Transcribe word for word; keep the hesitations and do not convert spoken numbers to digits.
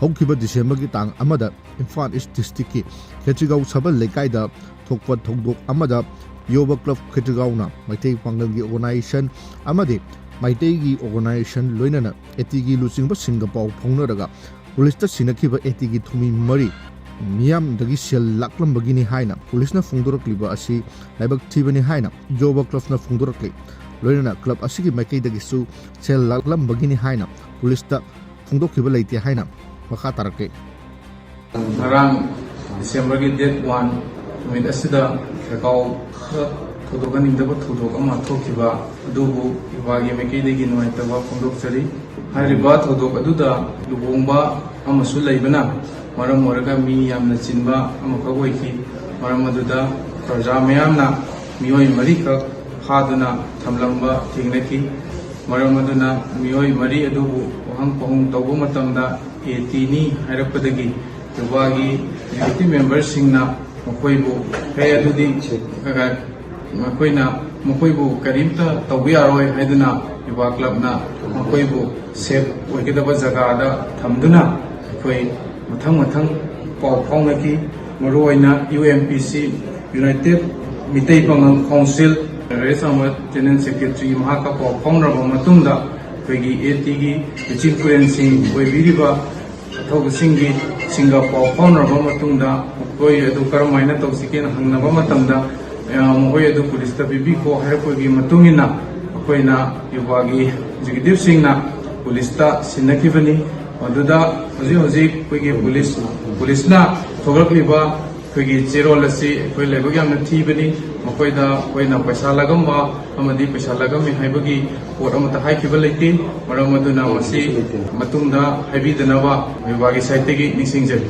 ꯍꯧꯈꯤꯕ ꯗꯤꯁꯦꯝꯕꯔꯒꯤ ꯇꯥꯡ ꯑꯃꯗ ꯏꯝꯐꯥꯜ ꯏꯁ ꯗꯤꯁꯇ꯭ꯔꯤꯛꯀꯤ ꯈꯦꯇ꯭ꯔꯤꯒꯥꯎ ꯁꯕꯜ ꯂꯩꯀꯥꯏꯗ ꯊꯣꯛꯄ ꯊꯧꯗꯣꯛ ꯑꯃꯗ ꯌꯣꯕ ꯀ꯭ꯂꯕ ꯈꯦꯇ꯭ꯔꯤꯒꯥꯎꯅ ꯃꯩꯇꯩ ꯄꯥꯉꯜꯒꯤ ꯑꯣꯔꯒꯅꯥꯏꯖꯦꯁꯟ ꯑꯃꯗꯤ ꯃꯩꯇꯩꯒꯤ ꯑꯣꯔꯒꯅꯥꯏꯖꯦꯁꯟ ꯂꯣꯏꯅꯅ ꯑꯦ ꯇꯤꯒꯤ ꯂꯨꯆꯤꯡꯕꯁꯤꯡꯒ ꯄꯥꯎ ꯐꯥꯎꯅꯔꯒ ꯄꯨꯂꯤꯁꯇ ꯁꯤꯟꯅꯈꯤꯕ ꯑꯦ ꯇꯤꯒꯤ ꯊꯨꯃꯤ ꯃꯔꯤ ꯃꯤꯌꯥꯝꯗꯒꯤ ꯁꯦꯜ ꯂꯥꯛꯂꯝꯕꯒꯤꯅꯤ ꯍꯥꯏꯅ ꯄꯨꯂꯤꯁꯅ ꯐꯣꯡꯗꯣꯔꯛꯂꯤꯕ ꯑꯁꯤ ꯂꯥꯏꯕꯛ ꯊꯤꯕꯅꯤ ꯍꯥꯏꯅ ꯌꯣꯕ ꯀ꯭ꯂꯕꯅ ꯐꯣꯡꯗꯣꯔꯛꯂꯤ꯫ ꯂꯣꯏꯅꯅ ꯀ꯭ꯂꯕ ꯑꯁꯤꯒꯤ ꯃꯥꯏꯀꯩꯗꯒꯤꯁꯨ ꯁꯦꯜ ꯂꯥꯛꯂꯝꯕꯒꯤꯅꯤ ꯍꯥꯏꯅ ꯄꯨꯂꯤꯁꯇ ꯐꯣꯡꯗꯣꯛꯈꯤꯕ ꯂꯩꯇꯦ ꯍꯥꯏꯅ ꯃꯈꯥ ꯇꯥꯔꯛꯂꯤ꯫ ꯉꯔꯥꯡ ꯗꯤꯁꯦꯝꯕꯔꯒꯤ ꯗꯦꯠ ꯋꯥꯟ ꯅꯨꯃꯤꯠ ꯑꯁꯤꯗ ꯈꯦꯔꯒꯥꯎꯗ ꯊꯧꯗꯣꯛꯍꯟꯅꯤꯡꯗꯕ ꯊꯧꯗꯣꯛ ꯑꯃ ꯊꯣꯛꯈꯤꯕ ꯑꯗꯨꯕꯨ ꯌꯨꯕꯥꯒꯤ ꯃꯥꯏꯀꯩꯗꯒꯤ ꯅꯨꯡꯉꯥꯏꯇꯕ ꯐꯣꯡꯗꯣꯛꯆꯔꯤ꯫ ꯍꯥꯏꯔꯤꯕ ꯊꯧꯗꯣꯛ ꯑꯗꯨꯗ ꯂꯨꯍꯣꯡꯕ ꯑꯃꯁꯨ ꯂꯩꯕꯅ ꯃꯔꯝ ꯑꯣꯏꯔꯒ ꯃꯤ ꯌꯥꯝꯅ ꯆꯤꯟꯕ ꯑꯃꯈꯛ ꯑꯣꯏꯈꯤ꯫ ꯃꯔꯝ ꯑꯗꯨꯗ ꯄ꯭ꯔꯖꯥ ꯃꯌꯥꯝꯅ ꯃꯤꯑꯣꯏ ꯃꯔꯤꯈꯛ ꯐꯥꯗꯨꯅ ꯊꯝꯂꯝꯕ ꯊꯦꯡꯅꯈꯤ꯫ ꯃꯔꯝ ꯑꯗꯨꯅ ꯃꯤꯑꯣꯏ ꯃꯔꯤ ꯑꯗꯨꯕꯨ ꯋꯥꯍꯪ ꯄꯥꯎꯍꯪ ꯇꯧꯕ ꯃꯇꯝꯗ ꯑꯦ ꯇꯤꯅꯤ ꯍꯥꯏꯔꯛꯄꯗꯒꯤ ꯌꯨꯕꯥꯒꯤ ꯑꯦꯛꯖꯤꯀ꯭ꯌꯨꯇꯤꯚ ꯃꯦꯝꯕꯔꯁꯤꯡꯅ ꯃꯈꯣꯏꯕꯨ, "ꯍꯦ, ꯑꯗꯨꯗꯤ ꯃꯈꯣꯏꯅ ꯃꯈꯣꯏꯕꯨ ꯀꯔꯤꯝꯇ ꯇꯧꯕ ꯌꯥꯔꯣꯏ" ꯍꯥꯏꯗꯨꯅ ꯌꯨꯕꯥ ꯀ꯭ꯂꯕꯅ ꯃꯈꯣꯏꯕꯨ ꯁꯦꯐ ꯑꯣꯏꯒꯗꯕ ꯖꯒꯥꯗ ꯊꯝꯗꯨꯅ ꯑꯩꯈꯣꯏ ꯃꯊꯪ ꯃꯊꯪ ꯄꯥꯎ ꯐꯥꯎꯅꯈꯤ꯫ ꯃꯔꯨꯑꯣꯏꯅ ꯌꯨ ꯑꯦꯝ ꯄꯤ ꯁꯤ ꯌꯨꯅꯥꯏꯇꯦꯠ ꯃꯤꯇꯩ ꯄꯥꯉꯜ ꯀꯥꯎꯟꯁꯤꯜ ꯔꯦꯁ ꯑꯃ ꯖꯦꯅꯔꯦꯜ ꯁꯦꯀ꯭ꯔꯦꯇꯔꯤ ꯃꯍꯥꯛꯀ ꯄꯥꯎ ꯐꯥꯎꯅꯔꯕ ꯃꯇꯨꯡꯗ ꯑꯩꯈꯣꯏꯒꯤ ꯑꯦ ꯇꯤꯒꯤ ꯂꯨꯆꯤꯡ ꯄꯨꯔꯦꯟꯁꯤꯡ ꯑꯣꯏꯕꯤꯔꯤꯕ ꯑꯊꯧꯕꯁꯤꯡꯒꯤ ꯁꯤꯡꯒ ꯄꯥꯎ ꯐꯥꯎꯅꯔꯕ ꯃꯇꯨꯡꯗ ꯃꯈꯣꯏ ꯑꯗꯨ ꯀꯔꯝ ꯍꯥꯏꯅ ꯇꯧꯁꯤꯒꯦꯅ ꯍꯪꯅꯕ ꯃꯇꯝꯗ, ꯑ, ꯃꯈꯣꯏ ꯑꯗꯨ ꯄꯨꯂꯤꯁꯇ ꯄꯤꯕꯤꯈꯣ ꯍꯥꯏꯔꯛꯄꯒꯤ ꯃꯇꯨꯡ ꯏꯟꯅ ꯑꯩꯈꯣꯏꯅ ꯌꯨꯕꯥꯒꯤ ꯑꯦꯛꯖꯤꯀ꯭ꯌꯨꯇꯤꯚꯁꯤꯡꯅ ꯄꯨꯂꯤꯁꯇ ꯁꯤꯟꯅꯈꯤꯕꯅꯤ꯫ ꯃꯗꯨꯗ ꯍꯧꯖꯤꯛ ꯍꯧꯖꯤꯛ ꯑꯩꯈꯣꯏꯒꯤ ꯄꯨꯂꯤꯁ, ꯄꯨꯂꯤꯁꯅ ꯊꯣꯛꯂꯛꯂꯤꯕ ꯑꯩꯈꯣꯏꯒꯤ ꯆꯦꯔꯣꯜ ꯑꯁꯤ ꯑꯩꯈꯣꯏ ꯂꯥꯏꯕꯛ ꯌꯥꯝꯅ ꯊꯤꯕꯅꯤ꯫ ꯃꯈꯣꯏꯗ ꯑꯩꯈꯣꯏꯅ ꯄꯩꯁꯥ ꯂꯥꯛꯂꯝꯕ ꯑꯃꯗꯤ ꯄꯩꯁꯥ ꯂꯥꯛꯂꯝꯃꯤ ꯍꯥꯏꯕꯒꯤ ꯄꯣꯠ ꯑꯃꯠꯇ ꯍꯥꯏꯈꯤꯕ ꯂꯩꯇꯦ꯫ ꯃꯔꯝ ꯑꯗꯨꯅ ꯃꯁꯤ ꯃꯇꯨꯡꯗ ꯍꯥꯏꯕꯤꯗꯅꯕ ꯌꯨꯕꯥꯒꯤ ꯁꯥꯏꯠꯇꯒꯤ ꯅꯤꯡꯁꯤꯡꯖꯔꯤ꯫